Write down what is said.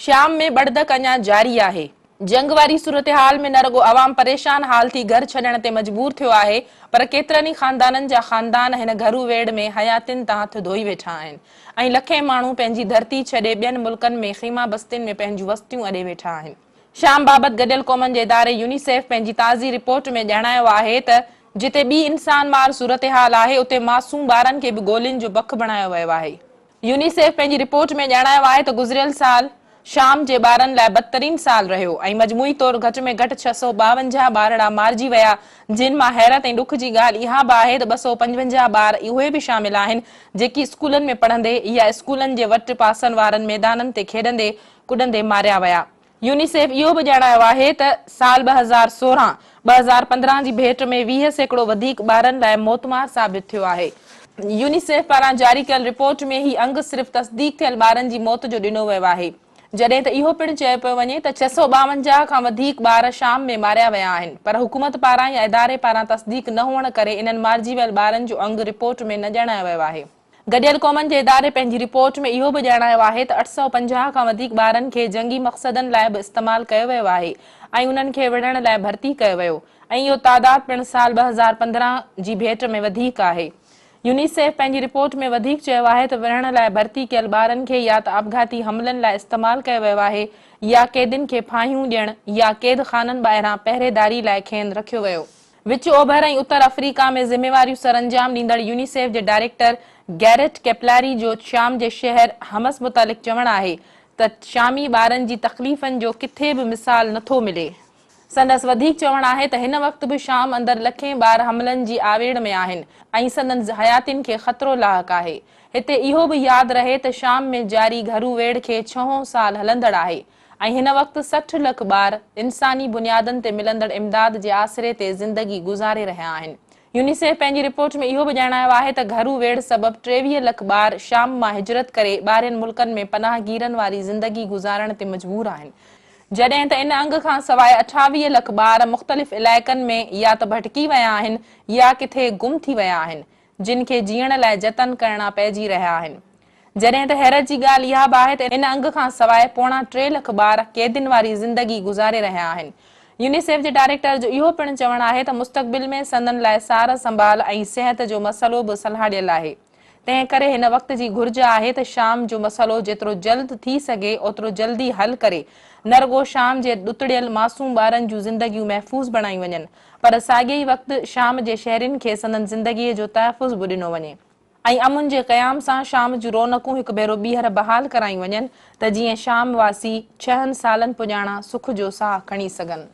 شام ۾ ٻڙڌڪ اڃا جاري آهي. جنگ واري صورتحال ۾ نه رڳو عوام پريشان حال ٿي گهر ڇڏڻ تي مجبور ٿيو آهي پر ڪيترن ئي خاندانن جا خاندان هن گهرو ويڙهه ۾ حياتين تان هٿ ڌوئي ويٺا آهن ۽ لکين ماڻهو پنهنجي ڌرتي ڇڏي ٻين ملڪن ۾ خيما بستين ۾ پنهنجون وستيون اڏي ويٺا آهن. شام بابت گڏيل قومن جي اداري يونيسيف پنهنجي تازي رپورٽ ۾ ڄاڻايو آهي ته جتي ٻي انسان مار صورتحال آهي اتي معصوم ٻارن کي به گولين جو بک بڻايو ويو آهي. يونيسيف پنهنجي رپورٽ ۾ ڄاڻايو آهي ته گذريل سال شام جي ٻارن لاء بدترين سال رهيو ۽ مجموعي طور گهٽ ۾ گهٽ 652 ٻارڙا مارجي ويا جن مان حيرت ۽ ڏک جي ڳالهه اها به آهي ته 255 ٻار اهي به شامل آهن جيڪي اسڪولن ۾ پڙهندي يا اسڪولن جي وٽ پاسن وارن ميدانن تي کيڏندي ڪڏندي ماريا ويا. يونيسيف اهو به ڄاڻايو آهي ته سال 2016، 2015 جي ڀيٽ ۾ 20% وڌيڪ ٻارن لاء موتمار ثابت ٿيو آهي. يونيسيف پاران جاري ڪيل رپورٽ ۾ هي انگ صرف تصديق ٿيل ٻارن جي موت جو ڏنو ويو آهي، جڏهن ته اهو پڻ چيو پيو وڃي ته 652 کان وڌيڪ ٻار شام ۾ ماريا ويا آهن، پر حڪومت پاران يا اداري پاران تصديق نه هئڻ ڪري انهن مارجي ويل ٻارن جو انگ رپورٽ ۾ نه ڄاڻايو ويو آهي. گڏيل قومن جي اداري پنهنجي رپورٽ ۾ اهو به ڄاڻايو آهي ته 850 کان وڌيڪ ٻارن کي جنگي مقصدن لاء به استعمال ڪيو ويو آهي ۽ انهن کي وڙهڻ لاء ڀرتي ڪيو ويو ۽ اهو تعداد پڻ سال 2015 جي ڀيٽ ۾ وڌيڪ آهي. يونيسيف پنهنجي رپورٽ ۾ وڌيڪ چيو آهي ته وڙهڻ لاء ڀرتي ڪيل ٻارن کي يا ته آپگهاتي حملن لاء استعمال ڪيو ويو آهي يا قيدين کي ڦاهيون ڏيڻ يا قيد خانن ٻاهران پهريداري لاء کين رکيو ويو. وچ اوڀر ۽ اتر آفريڪا ۾ ذميواريون سرانجام ڏيندڙ يونيسيف جي ڊائريڪٽر گيرٽ ڪيپلاري جو شام جي شهر حمص متعلق چوڻ آهي ته شامي ٻارن جي تڪليفن جو ڪٿي به مثال نه ٿو ملي. سندس وڌيڪ چوڻ آهي ته هن وقت به شام اندر لکين ٻار حملن جي آويڙ ۾ آهن ۽ سندن حياتين کي خطرو لاحق آهي. هتي اهو به ياد رهي ته شام ۾ جاري گهرو ويڙهه کي ڇهون سال هلندڙ آهي ۽ هن وقت 60 لک ٻار انساني بنيادن تي ملندڙ امداد جي آسري تي زندگي گذاري رهيا آهن. يونيسيف پنهنجي رپورٽ ۾ اهو به ڄاڻايو آهي ته گهرو ويڙهه سبب 23 لک ٻار شام مان هجرت ڪري ٻاهرين ملڪن ۾ پناهگيرن واري زندگي گذارڻ تي مجبور آهن، جڏهن ته ان انگ کان سواء 28 لک ٻار مختلف علائقن ۾ يا ته ڀٽڪي ويا آهن يا ڪٿي گم ٿي ويا آهن، جن کي جيئڻ لاء جتن ڪرڻا پئجي رهيا آهن. جڏهن ته حيرت جي ڳالهه اها به آهي ته ان انگ کان سواء پوڻا ٽي لک ٻار قيدين واري زندگي گذاري رهيا آهن. يونيسيف جي ڊائريڪٽر جو اهو پڻ چوڻ آهي ته مستقبل ۾ سندن لاء سار سنڀال ۽ صحت جو مسئلو به سلهاڙيل آهي. تنهن ڪري هن وقت جي گهرج آهي ته شام جو مسئلو جيترو جلد ٿي سگهي اوترو جلدي حل ڪري نه رڳو شام جي ڏتڙيل معصوم ٻارن جون زندگيون محفوظ بڻايون وڃن پر ساڳئي ئي وقت شام جي شهرين کي سندن زندگي جو تحفظ به ڏنو وڃي. ۽ امن جي قيام سان شام جون رونقون هڪ ڀيرو ٻيهر بحال ڪرايون وڃن ته جيئن شام واسي ڇهن سالن پڄاڻان سک جو ساهه کڻي سگهن.